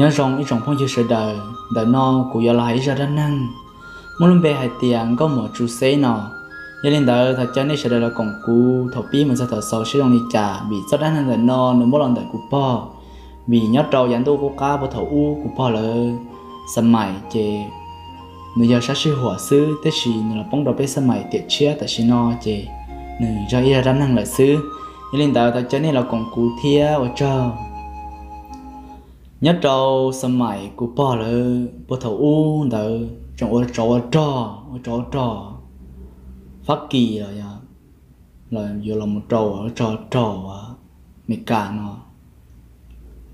Nyob zoo ib tsoom phooj ywg sawv daws, ntawm no kuv yuav los hais ib zaj dab neeg muaj lub npe hais tias Nkauj Muam Tsu Xeb no. Yog li ntawd thov caw nej sawv daws los koom kuv thaum pib mus txog thaum xaus seb zoo li cas, vim txoj dab neeg ntawm no nws muab los ntawm kuv pog. Vim nyob rau yav ntuj qub qab puag thaum ub kuv pog lawv xa mais ces nws yog sab sij huam xwb, tiam sis nws los poob rau peb xa mais tiam tshiab tam sim no ces nws yog ib zaj dab neeg lawm xwb. Yog li ntawd thov caw nej los koom kuv thiab ua tsaug. Nyob rau xa mais kuv pog lawv puag thaum ub ntawd tseem ua tsov ua rog, ua tsov ua rog Fab Kis los yog los yuav los mus rau ua tsov rog Amelikas no,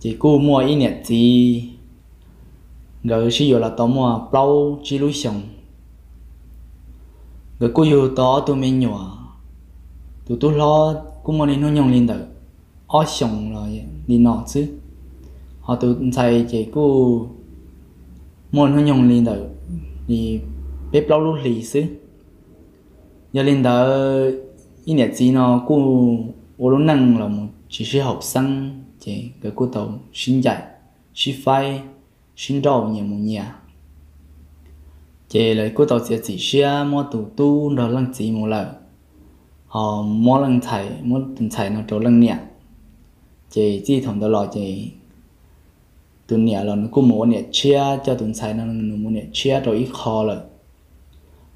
ces kuj muaj ib niam txiv, nkawd sib yuav los tau muaj plaub tsib lub xyoos. Nkawd kuj yug tau ob tug me nyuam, tus tub hlob kuj muaj li hnub nyoog li ntawm ob xyoos los li no xwb, ho tus ntxhais ces kuj muaj hnub nyoog li ntawm li peb plaub lub hlis xwb. Yog li ntawd ib niam txiv no kuj ua lub neej los mus tsis sib haum xeeb, ces nkawd kuj tau sib ncaim, sib faib, sib nrauj nyias mus nyias. Ces lawv kuj tau txiav txim siab muab tus tub nrog leej txiv mus lawm, ho muab leej ntxhais, muab tus ntxhais no rau leej niam. Ces txij thaum ntawd los ces tus niam los nws kuj mus ua niam tshiab, coj tus ntxhais no nws mus niam tshiab rau ib qho lawm,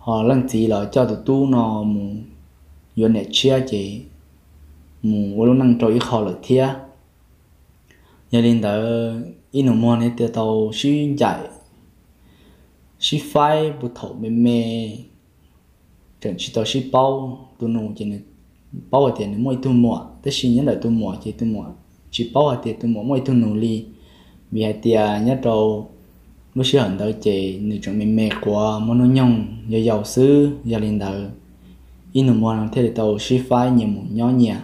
ho leej txiv los coj tus tub no mus yuav niam tshiab ces mus ua lub neej rau ib qho lawm thiab. Yog li ntawd ib nus muag no thiaj tau sib ncaim, sib faib puag thaum me me, tseem tsis tau sib paub. Tus nus ces nws paub hais tias nws muaj ib tug muam, tab sis nyob ntawm tus muam ces tus muam tsis paub hais tias tus muam muaj ib tug nus li, vim hais tias nyob rau lub sij hawm ntawd ces nws tseem me me quav muaj hnub nyoog yau yau xwb. Yog li ntawd ib nus muag no thiaj li tau sib faib nyias mus nyob nyias.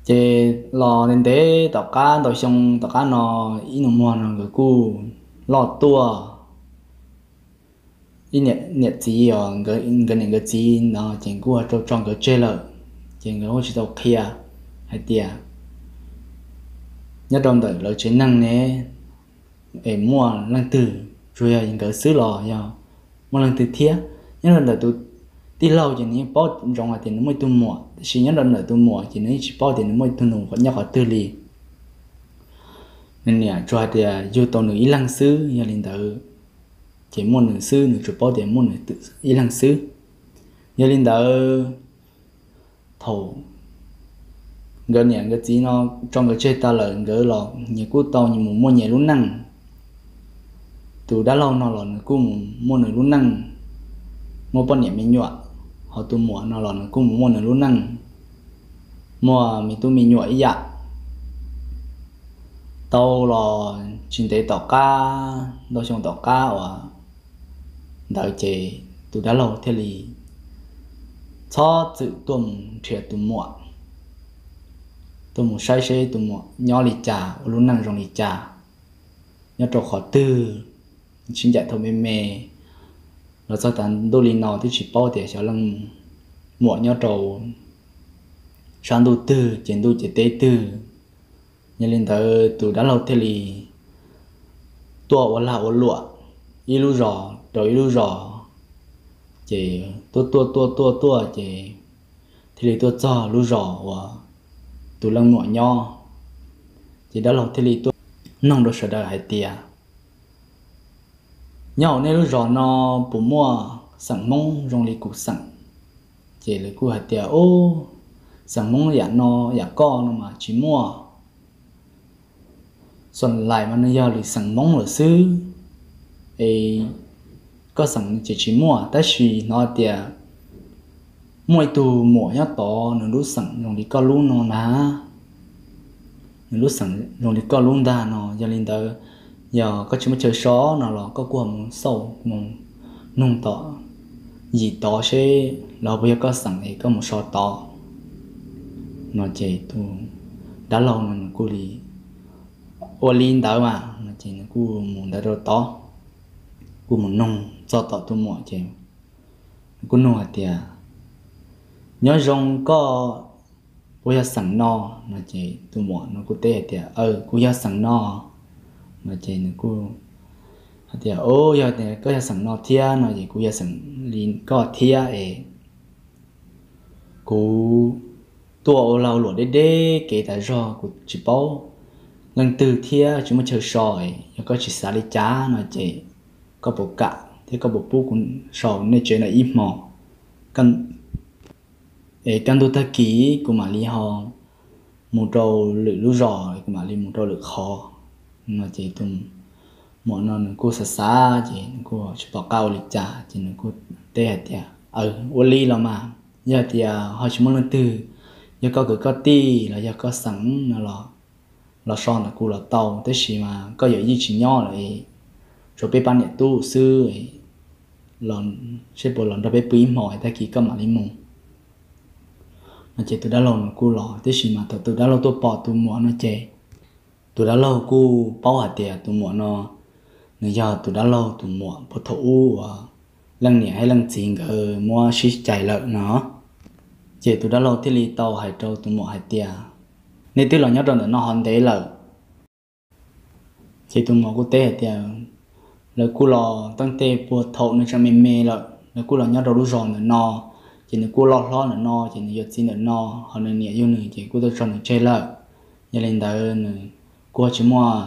Ces los ntev tom qab ntau xyoo tom qab no, ib nus muag no nkawd kuj loj tuaj. Ib niam txiv os, nkawd niam nkawd txiv no ces kuj tau tso nkawd tseg lawm, ces nkawd kuj tsis tau qhia hais tias nyob rau ntawm lawv tsev neeg ne es muaj leej twg, tsuas yog nkawd xwb los yog muaj leej twg thiab. Nyob rau ntawm tus tij laug ces nws yeej paub ntsoov hais tias nws muaj ib tug muam, tab sis nyob rau ntawm tus muam ces nws yeej tsis paub tias nws muaj ib tug nus nyob qhov twg li. Nws niam tsuas hais tias yug tau nws ib leeg xwb, yog li ntawd ces muaj nws xwb, nws tsuas paub tias muaj nws ib leeg xwb. Yog li ntawd thaum nkawd niam nkawd txiv no tso nkawd tseg tas lawm, nkawd los nyias kuj tau mus muaj nyias lub neej. Tus dab laug no los nws kuj mus muaj nws lub neej, muaj poj niam me nyuam, ho tus muam no los nws kuj mus muaj nws lub neej, muaj me tub me nyuam ib yam. Tau los tsis ntev tom qab, ntau xyoo tom qab uas ntawd ces tus dab laug thiaj li txhob txwm tuaj mus nrhiav tus muam, tuaj mus saib seb tus muam nyob li cas, ua lub neej zoo li cas, nyob rau qhov twg, sib ncaim thaum me me los txog tas ntuj li no twb tsis paub tias xyov leej muam nyob rau sab ntuj twg, ces ntuj ces teb twg. Yog li ntawd tus dab laug thiaj li tuaj ua lag ua luam ib lub zos rau ib lub zos, ces tuaj tuaj tuaj tuaj tuaj ces thiaj li tuaj txog lub zos uas tus leej muam nyob. Ces dab laug thiaj li tuaj noog rau sawv daws hais tias, nyob hauv nej lub zos no puas muaj xeem Hmoob zoo li kuv xeem? Ces lawv kuj hais tias, u, xeem Hmoob yam no yam koj no mas tsis muaj. Xos lais mas nws yog lwm xeem Hmoob lawm xwb, es koj xeem ces tsis muaj, tab sis hnov tias muaj ib tug muam nyob tod nws lub xeem zoo li koj lub no ntag, nws lub xeem zoo li koj lub ntag no. Yog li ntawd, yog koj tsis muaj chaw so no los koj kuj mus xauj mus noog tom yim tod seb los puas yog koj xeem es koj mus so tod no. Ces tus dab laug no nws kuj li ua li ntawd mas no ces nws kuj mus ntawd rau tod, kuj mus noog txog tom tus muam ces nws kuj noog hais tias, nyob zoo koj puas yog xeem no? No ces tus muam no kuj teb hais tias, Aw, kuv yog xeem no. No ces nws kuj hais tias, Yog tias koj yog xeem no thiab no ces kuv yog xeem li koj thiab es kuv tuaj ua lag luam deb deb kev tas zog, kuv tsis paub leej twg thiab tsis muaj chaw so. Yog koj tsis xav li cas no ces koj puas kam thiab koj puas pub kuv so nej tsev no ib hmos? Es kaj ntug tag kis kuv mam li ho mus rau lwm lub zos, kuv mam li mus rau lwm qhov. No ces tus muam no nws kuj xav xav ces nws kuj tsis pom qab ua li cas ces nws kuj teb hais tias, Aw, ua li los mas, yog tias ho tsis muaj leej twg, yog koj kwv koj tij los yog koj xeem no los los so ntawm kuv los tau, tab sis mas koj yawm yij tsis nyob lawm, tsuas peb pab niam tub xwb, seb puas los nrog peb pw ib hmos tag kis koj mam li mus. No ces tus dab laug nws kuj los, tab sis mas thaum tus dab laug tuaj pom tus muam no ces tus dab laug kuj paub hais tias tus muam no nws yog tus dab laug tus muam puag thaum ub uas leej niam thiab leej txiv nkawd muab sib cais lawm no. Ces tus dab laug thiaj li tau hais rau tus muam hais tias, Nej twb los nyob rau ntawm no ho ntev lawm. Ces tus muam kuj teb hais tias, Lawv kuj los teeb tej puag thaum nws tseem me me lawm, lawv kuj los nyob rau lub zos ntawm no, ces nws kuj loj hlob ntawm no, ces nws yuav txiv ntawm no, ho nws niam yug nws ces kuj tuaj tso nws tseg lawm. Yog li ntawd nws kuj tsis muaj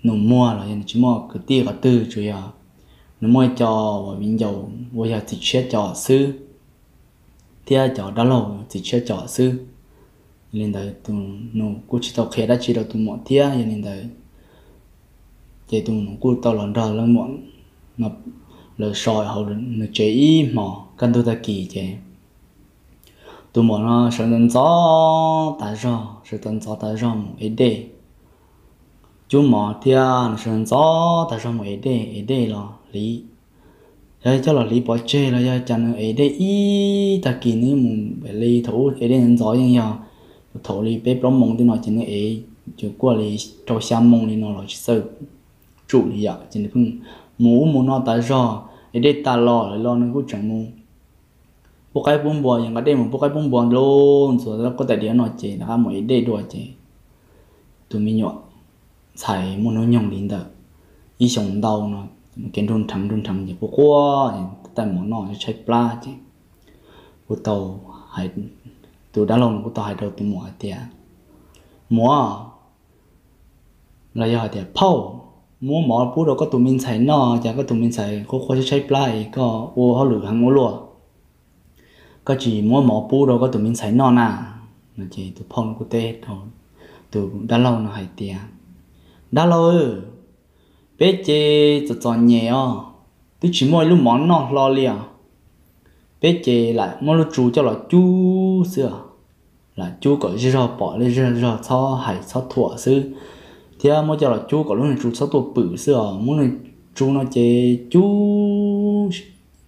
nus muag los yog nws tsis muaj kwv tij qhov twg, tsuas yog nws muaj ib co uas viv ncaus uas yog txiv tshiab cov xwb, thiab cov dab laug txiv tshiab cov xwb. Yog li ntawd tus nus kuj tsis tau qhia dab tsi rau tus muam thiab. Yog li ntawd ces tus nus kuj tau los nrog leej muam no lawv so hauv nws tsev ib hmos. Kaj ntug tag kis ces tus muam no sawv ntxov ntxov tas zog, sawv ntxov ntxov tas zog mus ev dej cub mov thiab nws sawv ntxov ntxov tas zog mus ev dej, ev dej los hliv. Yog coj los hliv pov tseg los yog cas nws ev dej ib tag kis nws mus li thaum ub ev dej ntxov yeej yog thaum li peb plaub moos tej no ces nws ev ces kuaj li rau xya moos li no los tsis txawj tsum li yom, ces nws pheej mus ub mus no tas zog, ev dej tas los lawm los nws kuj tseem mus pub qaib pub npua, yog nqa dej mus pub qaib pub npua lub ntxuav lub qub tais diav no ces rov qab mus ev dej dua ces tus me nyuam ntxhais muaj hnub nyoog li ntawm ib xyoos ntau no, kev nrug nrheev nrug nrheev ces quaj quaj, taij mov noj tshaib plab ces kuj tau, tus dab laug no kuj tau hais rau tus muam hais tias, Muam, los yog hais tias phauj, muab mov pub rau koj tus me ntxhais noj, cas koj tus me ntxhais quaj quaj tshaib tshaib plab es koj ua hauj lwm heev ua luaj, koj tsis muab mov pub rau koj tus me ntxhais noj na? No ces tus phauj no kuj teb rau tus dab laug no hais tias, Dab laug, peb ces txom txom nyem os, twb tsis muaj ib lub mov noj hlo li os. Peb ces lam muab lub tsu coj los cub xwb os, lam cub kom zej zog pom zej zog txhob hais txhob thuam xwb, thiab muab coj los cub kom lub niag tsu txhob tuaj pwm xwb os. Muab niag tsu no ces cub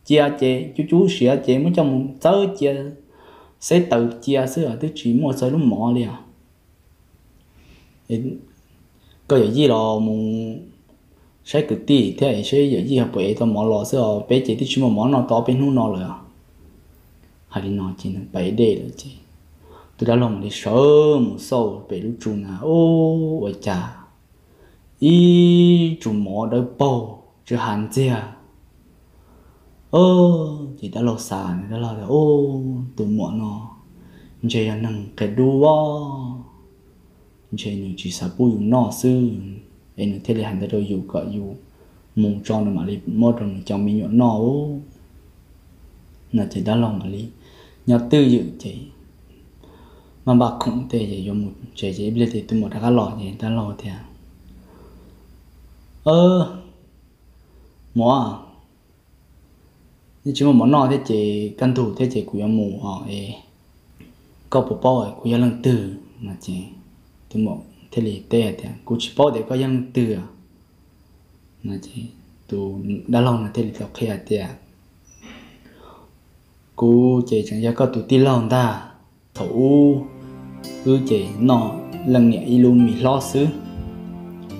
cia ces cub cub siav ces muab coj mus txawb cia, xeb taws cia xwb os, twb tsis muaj txog lub mov li os. Koj yawm yij los mus saib kwv tij thiab seb yawm yij ho puas ev tau mov los xwb os, peb ces twb tsis muaj mov noj tau ob peb hnub no lawm. Hais li no ces nws pais dej lawm ces tus dab laug mam li sawv mus xauj pem lub tsu na, ua cas ib tsu mov dawb paug tsw hav ntxiag. Ces dab laug xav, dab laug tias, Tus muam no ntshe yog neeg qia dub os, ntshe nws tsis xav pub yus noj xwb, es nws thiaj li hais ntawd rau yus kom yus mus tso nws mam li muab rau nws cov me nyuam noj. No ces dab laug mam li nyob twj ywm ces maj npaj khoom tej ces yuav mus tsev ces ib pliag ces tus muam rov qab los ces dab laug tias, Muam, yeej tsis muaj mov noj thiab ces kaj ntug thiab ces kuv yuav mus os, es koj puas paub kuv yog leej twg? No ces tus muam thiaj li teb hais tias, Kuv tsis paub tias koj yog leej twg. No ces tus dab laug no thiaj li tau qhia hais tias, Kuv ces tseem yog koj tus tij laug ntag. Thaum ub wb ces noj leej niam ib lub me hlob xwb,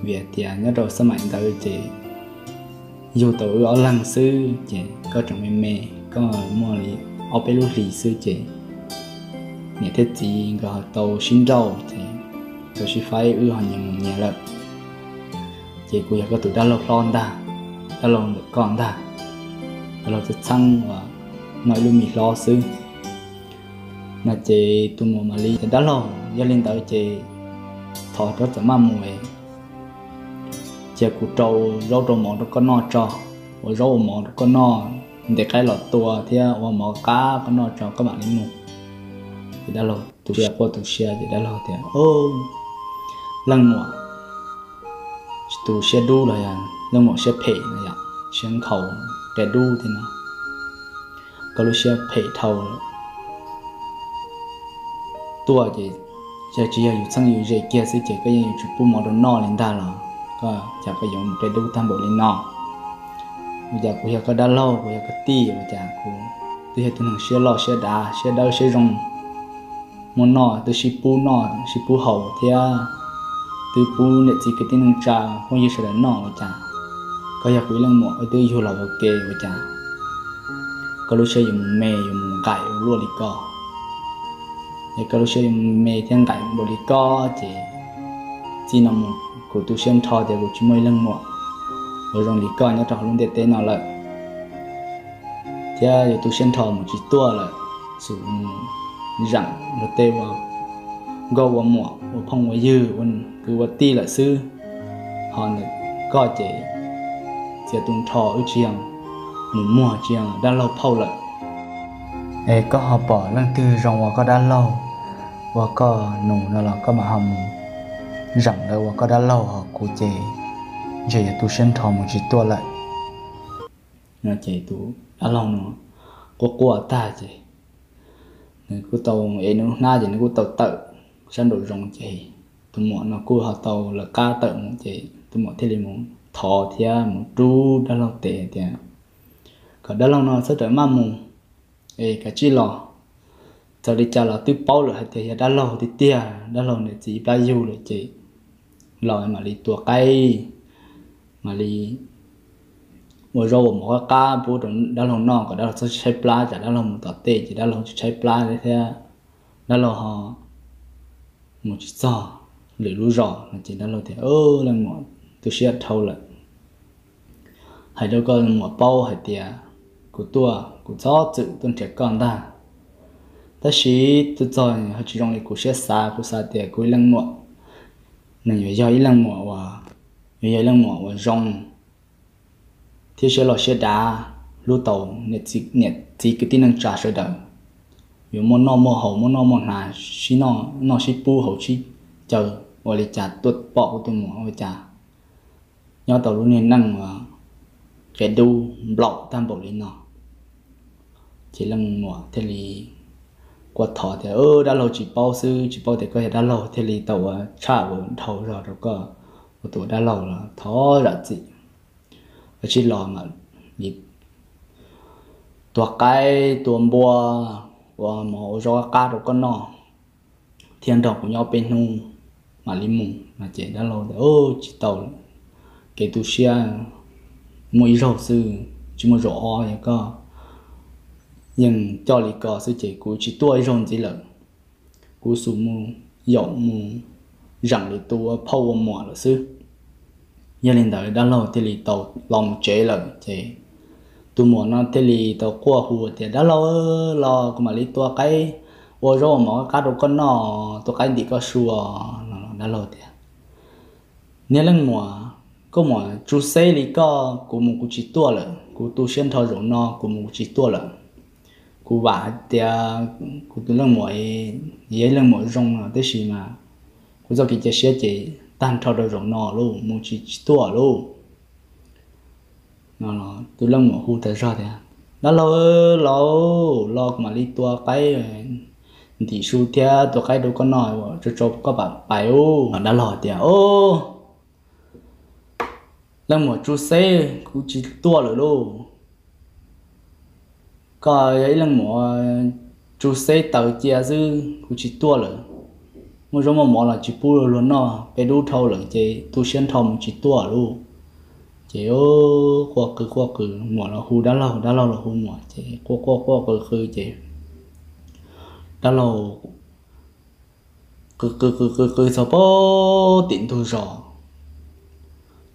vim hais tias nyob rau xab maim ntawd ces yug tau wb ob leeg xwb ces koj tseem me me, koj muaj li ob peb lub hlis xwb ces niam thiab txiv nkawd ho tau sib nrauj ces tau sib faib, wb ho nyias mus nyias lawm. Ces kuv yog koj tus dab laug hlob ntag, dab laug ntawm koj ntag, dab laug txheeb txheeb uas noj ib lub mis hlob xwb. No ces tus muam mam li tias, dab laug, yog li ntawd ces thov koj txawm maj mus cia kuv rau zaub rau mov rau koj noj tso, ua zaub ua mov rau koj noj, ntes qaib los tua thiab ua mov qab koj noj tso koj mam li mus. Ces dab laug tu siab quaj tu siab ces dab laug tias, leej muam, tu siab dub los yog leej muam siab phem no yom, siab nkhaus qia dub thiab no, koj lub siab phem dhau lawm. Tuaj ces yog tsis yog yus txheeb yus ze kiag xwb ces koj yeej yuav tsis pub mov rau noj li ntag los koj cas koj yuav mus qia dub tag npaum li no. Ua cas kuv yog koj dab laug, kuv yog koj tij, ua cas kuv twb yog tus neeg siab loj siab dav siab dawb siab zoo, muaj noj twb sib pub noj sib pub haus thiab twb pub niam txiv kwv tij neej tsa phooj ywg sawv daws noj, ua cas koj yog kuv ib leej muam wb twb yug los ua ke, ua cas koj lub siab yuav mus me yuav mus nqaim ua luaj li ko? Es koj lub siab yuav mus me thiab nqaim npaum li ko ces txij no mus kuv tu siab nrho tias kuv tsis muaj ib leej muam uas zoo li koj nyob rau hauv lub ntiaj teb no lawm, thiab yuav tu siab nrho mus tsis tuaj lawm, xub mus zeem luag tej ua nkauj ua muam ua phooj ua ywg ua kwv ua tij lawm xwb. Ho ntawm koj ces txiav tu nrho wb tsis yog nus muag tsis yog dab laug phauj lawm. Es koj ho pom leej twg zoo ua koj dab laug ua koj nus no los koj mam ho mus zeem lawv ua koj dab laug, ho kuv ces ntshe yuav tu siab nrho mus tsis tuaj lawm. Ces tus dab laug no quaj quaj tag ces nws kuj tau ev nws lub hnab ces nws kuj tau tawm sab nraum zoov ces tus muam no kuj ho tau lawv qab tawm mus ces tus muam thiaj li mus thov thiab mus rub dab laug tes tias, kom dab laug no txhob rawm maj mus, es kav tsij los. Txawm li cas los twb paub lawm hais tias yog dab laug tiag tiag, dab laug niam txiv ib plab yug lawm ces los mam li tua qaib, mam li ua zaub ua mov qab qab pub rau dab laug noj kom dab laug txhob tshaib plab, tsam dab laug mus tom tej ces dab laug tsis tshaib plab thiab dab laug ho mus tsis txog lwm lub zos no. Ces dab laug tias, leej muam, tu siab dhau lawm, hais rau koj muam paub hais tias kuv tuaj kuv txhob txwm tuaj nrhiav koj ntag. Tab sis tuaj txog ho tsis zoo li kuv siab xav, kuv xav tias kuv ib leej muam nws yuav yog ib leej muam uas, yuav yog ib leej muam uas zoo thiab siab loj siab dav, hlub tau niam txiv kwv tij neej tsa sawv daws, yuav muaj noj muaj haus muaj noj muaj hnav, sib noj sib pub haus sib caw, ua li cas tuaj pom kuv tus muam ua cas nyob tau lub niag neej uas qia dub nplaum tag npaum li no. Ces leej muam thiaj li quaj thov tias, dab laug tsis paub xwb, tsis paub tias koj yog dab laug thiaj li tau ua tshaj ua dhau zog rau koj ua tus dab laug los thov zam txim, kav tsij los mam li tua qaib tua npua, ua mov ua zaub qab rau koj noj, thiab nrog kuv nyob peb hnub mam li mus no. Ces dab laug tias, tsis tau, kev tu siab muaj ib zaug xwb tsis muaj zaum ob, yog koj yeej coj li ko xwb ces kuv tsis tuaj ib zaug ntxiv lawm, kuv xub mus yaum mus zeem lwm tus ua phauj ua muam lawm xwb. Yog li ntawd dab laug thiaj li tau los mus tsev lawm ces tus muam no thiaj li tau quaj hu tias, dab laug, los kuv mam li tua qaib ua zaub ua mov qab rau koj noj, tua qaib ntim koj sua no. Dab laug tias, niag leej muam, koj muam tsu xeb li koj, kuv mus kuv tsis tuaj lawm, kuv tu siab nrho zaum no kuv mus kuv tsis tuaj lawm. Kuv vam hais tias kuv tus leej muam yog ib leej muam zoo no, tab sis mas kuv txoj kev cia siab ces tag nrho rau zaum no lauj, mus tsis tsis tuaj lauj. Tus leej muam hu tas zog tias, dab laug, los los kuv mam li tua qaib ntim su thiab tua qaib rau koj noj, tso tso koj pam pais ub. Dab laug tias, o, leej muam tsu xeb, kuv tsis tuaj lawm lauj. Koj yog ib leej muam tsu xeb taws cia xwb, kuv tsis tuaj lawm. Muaj zaub muaj mov los tsis pub luag noj, peb dub dhau lawm ces tu siab nrho mus tsis tuaj lauj. Ces quaj qw quaj qw, muam los hu dab laug, dab laug los hu muam, ces quaj quaj quaj qw qw ces dab laug qw qw qw qw qw txog pem tim ntug zos.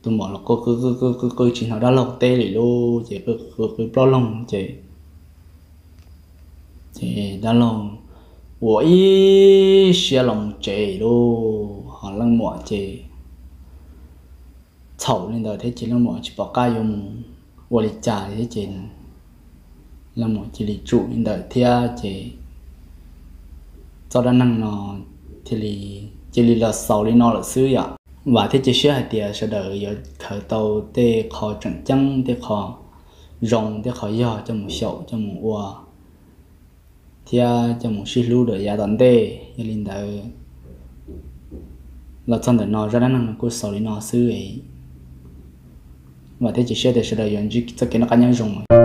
Tus muam los qw qw qw qw qw qw tsis hnov dab laug teb li lawm ces qw qw qw plaub leeg ces, ces dab laug ua ib siab los mus tsev lawm, ho leej muam ces txhaum li ntawd thiab ces leej muam tsis pom qab yuav mus ua li cas thiab ces leej muam cia li tsum li ntawd thiab ces txoj dab neeg no thiaj li cia li los xaus li no lawm xwb yom. Vam thiab cia siab hais tias sawv daws yuav khaws tau tej qho tseem ceeb, tej qho zoo, tej qho yog coj mus xyaum coj mus ua thiab coj mus sib hlub rau yav tom ntej. Yog li ntawd, los txog ntawm no zaj dab neeg no kuj xaus li no xwb. Vam thiab cia siab tias sawv daws yuav ntsib txoj kev noj qab nyob zoo.